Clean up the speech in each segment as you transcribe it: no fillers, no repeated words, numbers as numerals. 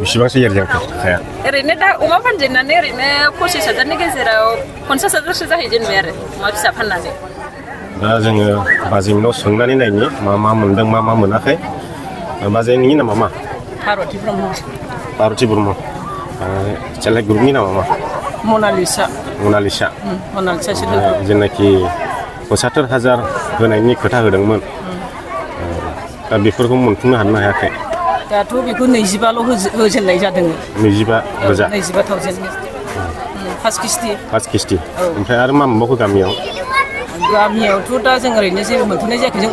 बेसेबांसो एरजांखो थाखाया ओरैनो दा अमा फानजेननानै ओरैनो 25,000नि गेजेराव 50,000सो जाहैजेनबाय आरो अमा फिसा फाननानै दा जोङो बाजैनाव सोंनानै नायनि मा मोनदों मा मोनाखै बाजैनि नामा मा भारती ब्रह्म पार्वती ब्रह्म सेल्फ ग्रुपनि नामा मा मनालिसा जेनाखि 75,000 होनायनि खोथा होदोंमोन दा बेफोरखौ मोनफुंनो हानो हायाखै दाथ' बेखौ 25ल' होजेननाय जादों 25,000 फार्स्ट किस्ति ओमफ्राय आरो मा मोनबावखो गामियावथ' दा जों ओरैनो जेबो मोनथ'नाय जायाखै जों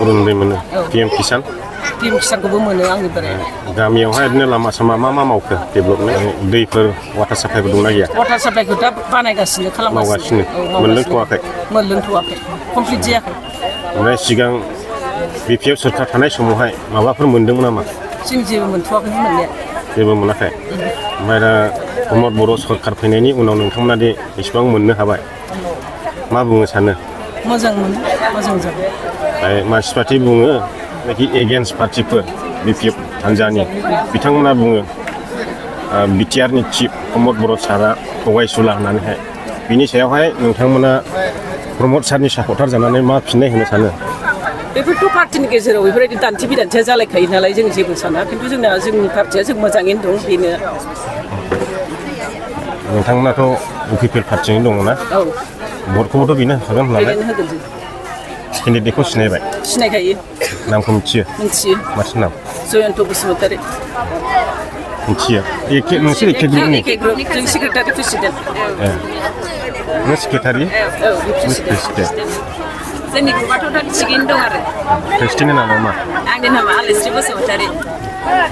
अरुनदय मोनो PM किसानखौबो मोनो आंनि बोराय गामियावहाय ओरैनो लामा सामा मा मावखो डेभेलपमेन्ट दैफोर वाटार साप्लाइफोर दंना गैया वाटार साप्लाइखौ दा बानायगासिनो मावगासिनो मोनलोंथ'वाखै कमप्लिट जायाखै ओमफ्राय सिगां BPF सोरखार थानाय समावहाय माबाफोर मोनदोंमोन नामा जों जेबो मोनथ'वाखै मोननाया जेबो मोनाखै ओमफ्राय दा प्रमद बर' सरखार फैनायनि उनाव नोंथांमोना दि एसेबां मोननो हाबाय मा बुंनो सानो मोजां जाबाय मानसिफ्राथि बुङो नाखि एगेन्स्ट पार्टिफोर BPF हान्जानि बिथांमोना बुङो BTRनि चिफ प्रमद बर' सारा थगायसुला होननानैहाय बिनि सायावहाय नोंथांमोना प्रमद सारनि सापर्टार जानानै मा फिननाय होनो सानो बेफोरथ' पार्टिनि गेजेराव बेफोरबायदि दान्थे बिदान्थेया जालायखायो नालाय जों जेबो साना खिन्थु जोंनि पार्टिया जों मोजाङैनो दं बेनो नोंथांमोनाथ' UPPL पार्टिनि दङ ना औ भटखौबोथ' बेनो होगोन होननानै केन्डिडेटखौ सिनायखायो नामखौ मिथियो माथो नाम जयन्त बसुमतारी मिथियो नोंसोर एखे ग्रुपनि जों सेक्रेटारि प्रेसिडेन्ट नों सेक्रेटारि जोंनि ग्रुपआथ' दा थिगैनो दं आरो प्रेसिडेन्टनि नामा मा आंनि नामा आलिस्रि बसुमतारी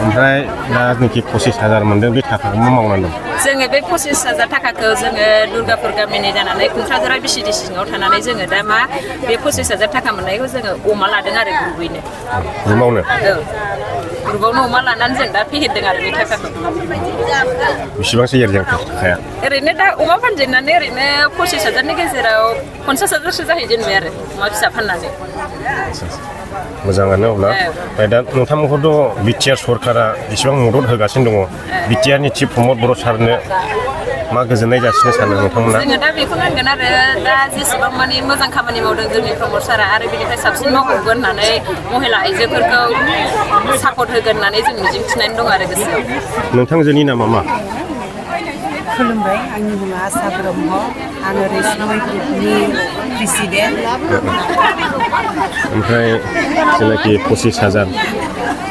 ओमफ्राय दा जेनाखि 25,000 मोनदों बे थाखाखौ मा मावनानै दं जोङो बे 25,000 थाखाखौ जोङो दुर्गापुर गामिनि जानानै क'क्राझार BCD सिङाव थानानै जोङो दा मा बे 25,000 थाखा मोननायखौ जोङो अमा लादों आरो ग्रुपआवनो अमा लानानै जों दा फेहेरदों आरो बे थाखाखौ बेसेबांसो एरजांखो थाखाया ओरैनो दा अमा फानजेननानै ओरैनो 25,000नि गेजेराव 50,000सो जाहैजेनबाय आरो अमा फिसा फाननानै मोजाङानो अब्ला ओमफ्राय दा नोंथांमोनखौथ' BTR सरकारा एसेबां मदद होगासिनो दङ BTRनि चिफ प्रमद बर' सारनो मा गोजोननाय जासिनो सानो नोंथांमोना जोङो दा बेखौ नांगोन आरो दा जेसेबां माने मोजां खामानि मावदों जोंनि प्रमद सारा आरो बेनिफ्राय साबसिन मावबावगोन होननानै महिला आइजोफोरखौ सापर्ट होगोन होननानै जों मिजिंथिनानै दं आरो गोसोआव नोंथांजोनि नामा मा खुलुमबाय आंनि मुङा आसा ब्रह्म आङो रैसुमै ग्रुपनि प्रेसिडेन्ट ओमफ्राय जेनाखि 25,000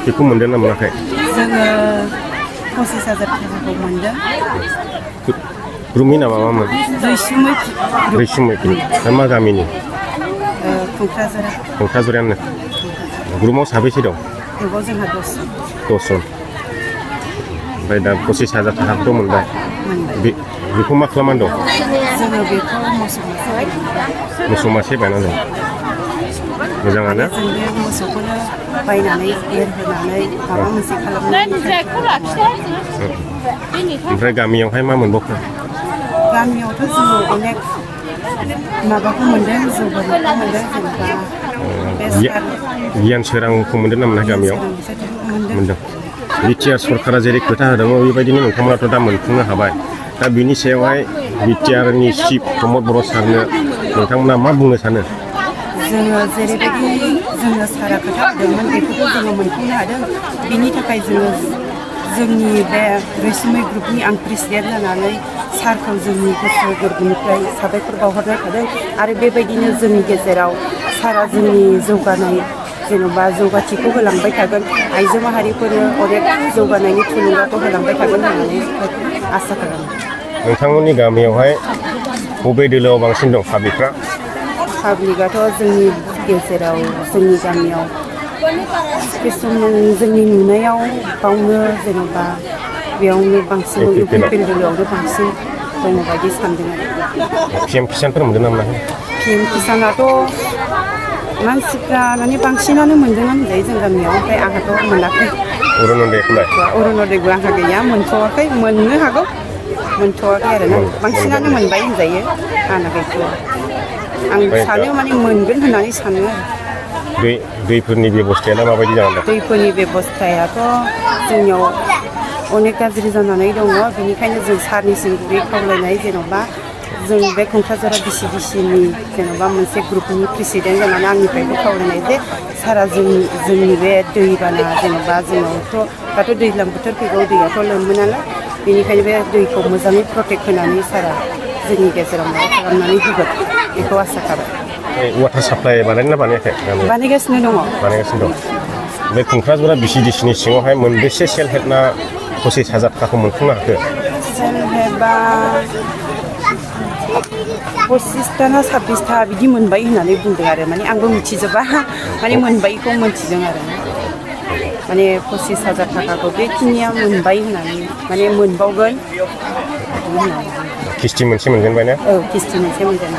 बेखौ मोनदों ना मोनाखै जोङो 25,000 थाखाखौ मोनदों ग्रुपनि नामा मामोन रैसुमै ग्रुप मा गामिनि क'क्राझारानो ग्रुपआव साबैसे दं ग्रुपआव जोंहा 10 जन ओमफ्राय दा 25,000 थाखाखौथ' मोनबाय बेखौ मा खालामनानै दं जोङो बेखौ मोसौ मासे बायनानै दं मोजाङानो जों बे मोसौखौनो बायनानै एरहोनानै माबा मोनसे खालामनानै ओमफ्राय गामियावहाय मा मोनबावखो गामियावथ' जोङो अनेक माबाखौ मोनदों जौगानायखौ मोनदों जेनेबा गियान सोरांखौ मोनदों ना मोना गामियाव मोनदों BTR सरकारा जेरै खोथा होदोंमोन बेबायदिनो नोंथांमोनाथ' दा मोनफुंनो हाबाय दा बिनि सायावहाय BTRनि चिफ प्रमद बर' सारनो नोंथांमोना मा बुंनो सानो जोङो जेरैबायदि जोङो सारा खोथा होदोंमोन बेखौबो जोङो मोनफुंनो हादों बिनि थाखाय जोंनि बे रैसुमै ग्रुपनि आं प्रेसिडेन्ट जानानै सारखौ जोंनि गोसो गोरबोनिफ्राय साबायखर बावहरनाय थादों आरो बेबायदिनो जोंनि गेजेराव सारा जोंनि जौगानाय जेन'बा जौगाथिखौ होलांबाय थागोन आइजो माहारिफोरनो अनेक जौगानायनि थुलुंगाखौ होलांबाय थागोन होननानै आसा खालामो नोंथांमोननि गामियावहाय बबे दोलोआव बांसिन दं पाब्लिकआथ' जोंनि गेजेराव जोंनि गामियाव जोंनि नुनायाव बावनो जेन'बा बेयावनो बांसिन UPPL दोलोआवनो बांसिन दङ बायदि सानदों आरो PM किसानफोर मोनदों ना मोनाखै PM किसानाथ' मानसिफ्रा माने बांसिनानो मोनदों होनजायो जों गामियाव ओमफ्राय आंहाथ' मोनाखै अरुनदयबो आंहा गैया मोनथ'वाखै मोननो हागौ मोनथ'वाखै आरो ना बांसिनानो मोनबाय होनजायो आंना गैथ'वा आं सानो माने मोनगोन होननानै सानो आरो दैफोरनि बेबस्थाया माबायदि जानानै दं दैफोरनि बेबस्थायाथ' जोंनियाव अनेक गाज्रि जानानै दङ बेनिखायनो जों सारनिसिम गुरै खावलायनाय जेन'बा जों बे क'क्राझार बिसिडिसिनि जेन'बा मोनसे ग्रुपनि प्रेसिडेन्ट जानानै आंनिफ्रायबो खावलायनाय जे सारा जोंनि बे दैबाना जेन'बा जोंनावथ' दाथ' दैज्लां बोथोर फैगौ दैयाथ' लोमो नालाय बेनिखायनो बे दैखौ मोजाङै प्रटेक्ट होनानै सारा जोंनि गेजेराव माबा खालामनानै होगोन बेखौ आसा खालामो। वाटार साप्लाइ बानायना बानायाखै? बानायगासिनो दङ। बानायगासिनो दं। बे क'क्राझार बिसिडिसिनि सिङावहाय मोनबेसे सेल्फ हेल्पना 25,000 थाखाखौ मोनफुंनो हाखो? सेल्फ हेल्पआ 25टा ना 26टा बिदि मोनबाय होननानै बुंदों आरो माने आंबो मिथिजोबा माने मोनबायखौ मोनथिदों आरो माने 25,000 थाखाखौ बेखिनिया मोनबाय होननानै माने मोनबावगोन होननानै। किस्ति मोनसे मोनगोन बायना? औ किस्ति मोनसे मोनगोन।